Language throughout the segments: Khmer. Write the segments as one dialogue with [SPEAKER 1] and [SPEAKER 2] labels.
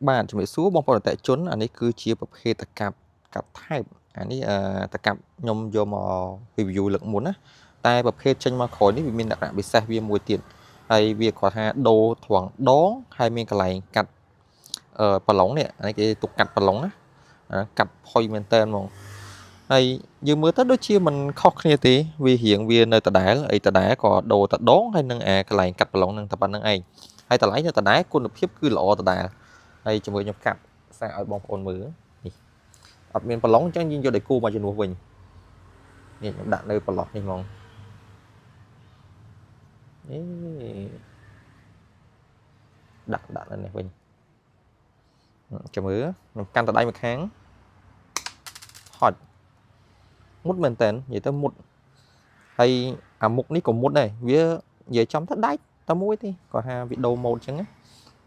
[SPEAKER 1] បាទជំរាបសួរបងប្អូនអតិថិជនអានេះគឺជាប្រភេទតកាប់កាត់ថែបអានេះអឺតកាប់ខ្ញុំយកមក review លើកមុនណាតែប្រភេទចេញមកក្រោយនេះវាមានលក្ខណៈពិសេសវាមួយទៀតហើយវាគ្រាន់ថាដូរត្រង់ដងហើយមានកន្លែងកាត់អឺប្រឡុងនេះអានេះគេទុកកាត់ប្រឡុងណាកាត់ផុយមែនតើហ្មងហើយយើងមើលទៅដូចជាមិនខុសគ្នាទេវារៀងវានៅដដែលអីដដែលក៏ដូរតដងហើយនឹងអាកន្លែងកាត់ប្រឡុងនឹងតែប៉ុណ្្នឹងឯងហើយតម្លៃនៅដដែលគុណភាពគឺល្អដដែលហើយជាមួយខ្ញុំកាត់សារឲ្យបងប្អូនមើលនេះអត់មានប្រឡុងអញ្ចឹងយើងយកដៃគូមកជំនួសវិញនេះខ្ញុំដាក់នៅប្រឡោះនេះហ្មងនេះដាក់ដាក់នៅនេះវិញចាំមើលខ្ញុំកាន់តដៃមួយខាងហត់មុតមែនតើនិយាយទៅមុតហើយអាមុខនេះក៏មុតដែរវានិយាយចំទៅដាច់តែមួយទេគាត់ថាវីដេអូម៉ូតអញ្ចឹងណា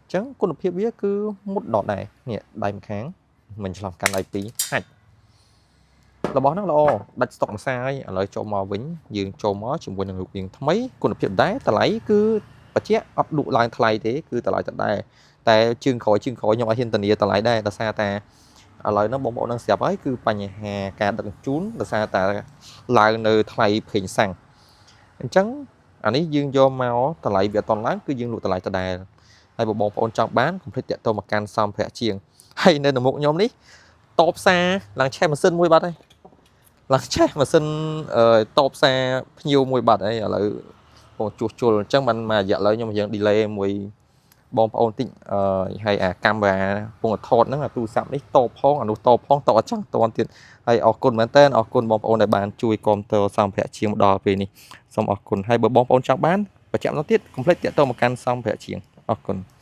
[SPEAKER 1] អញ្ចឹងគុណភាពវាគឺមុតដតដែរនេះដៃម្ខាងមិនឆ្លងកាន់ដៃពីរហាច់របស់ហ្នឹងល្អដាច់ស្តុកម្សាយឥឡូវចូលមកវិញយើងចូលមកជាមួយនឹងរូបរាងថ្មីគុណភាពដែរតម្លៃគឺបច្ចៈអត់លក់ឡើងថ្លៃទេគឺតម្លៃដដែលតែជើងក្រោយជើងក្រោយខ្ញុំអត់ហ៊ានធានាតម្លៃដែរដោយសារតែឥឡូវហ្នឹងបងប្អូននឹងស្រាប់ហើយគឺបញ្ហាការដឹកជញ្ជូនដោយសារតែឡើងនៅថ្លៃប្រេងសាំងអញ្ចឹងអានេះយើងយកមកតម្លៃវាអត់តន់ឡើងគឺយើងលក់តម្លៃដដែលហើយបើបងប្អូនចង់បានកុំភ្លេចតាក់ទងមកកាន់សម្ភារៈជាងហើយនៅមុខខ្ញុំនេះតបផ្សារឡើងឆេះម៉ាស៊ីនមួយបាត់ហើយឡើងឆេះម៉ាស៊ីនតបផ្សារភ្ញៀវមួយបាត់ហើយឥឡូវបងជួសជុលអញ្ចឹងបានមួយរយៈឥឡូវខ្ញុំយើង delay មួយបងប្អូនតិចអឺហើយអាកាមេរ៉ាពងថតហ្នឹងអាទូរស័ព្ទនេះតបផងអានោះតបផងតអត់ចង់តន់ទៀតហើយអរគុណមែនតើអរគុណបងប្អូនដែលបានជួយគាំទ្រសម្ភារៈជាងមកដល់ពេលនេះសូមអរគុណហើយបើបងប្អូនចង់បានបញ្ជាក់ម្ដងទៀតកុំភ្លេចតាក់ទងមកកាន់សម្ភារៈជាងអរគុណ។